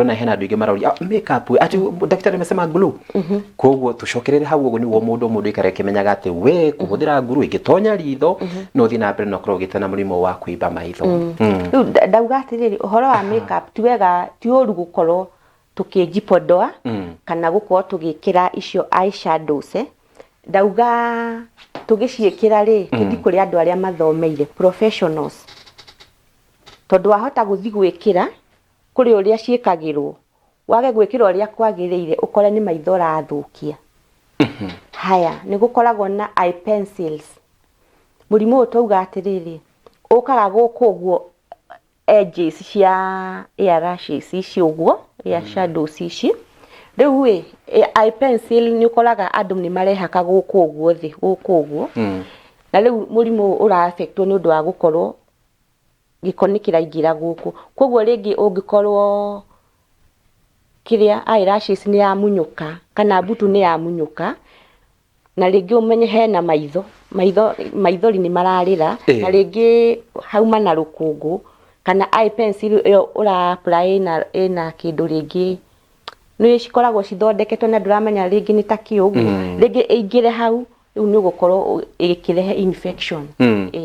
Ndĩrona hena andũ aingĩ marauria, "Ah, makeup, ati daktari amesema glue." Koguo tũcokerere hau ũguo nĩguo mũndũ aikare akĩmenyaga atĩ we kũhũthĩra glue ĩngĩtonya ritho no ũthiĩ na mbere na ũkorwo ũgĩte na mũrimũ wa kũimba maitho. Rĩu ndauga atĩrĩrĩ, ũhoro wa makeup, ti wega, ti ũru gũkorwo tũkĩjipodoa kana gũkorwo tũgĩkĩra icio eyeshadows, eh. Ndauga tũgĩciĩkĩra rĩ, tũthiĩ kũrĩ andũ arĩa mathomeire, professionals, tondũ wahota gũthiĩ gwĩkĩra kũrĩ ũrĩa ciĩkagĩrwo, wage gwĩkĩra ũrĩa kwagĩrĩire, ũkore nĩ maitho ũrathũkia. Haya, nĩ gũkoragwo na eye pencils. Mũrimũ ũyũ twauga atĩrĩrĩ, ũkaga gũkũ ũguo, edges cia eyelashes ici ũguo, eyeshadows ici. Rĩu ĩ eye pencil nĩ ũkoraga andũ nĩ marehaka gũkũ ũguo thĩ, gũkũ ũguo, na rĩu mũrimũ ũyũ ũra affectwo nĩ ũndũ wa gũkorwo gĩko nĩ kĩraingĩra gũkũ. Koguo rĩngĩ ũngĩkorwo kĩrĩa eyelashes nĩ yamunyũka kana mbutu nĩ yamunyũka, na rĩngĩ ũmenye hena maitho maitho maithori nĩ mararĩra, na rĩngĩ hauma na rũkũngũ kana eye pencil ĩyo ũra apply ĩna kĩndũ, rĩngĩ nĩ cikoragwo cithondeketwo na ndũramenya rĩngĩ nĩ ta kĩ ũguo, rĩngĩ ĩingĩre hau, rĩu nĩ ũgũkorwo ĩkĩrehe infection. Ĩĩ.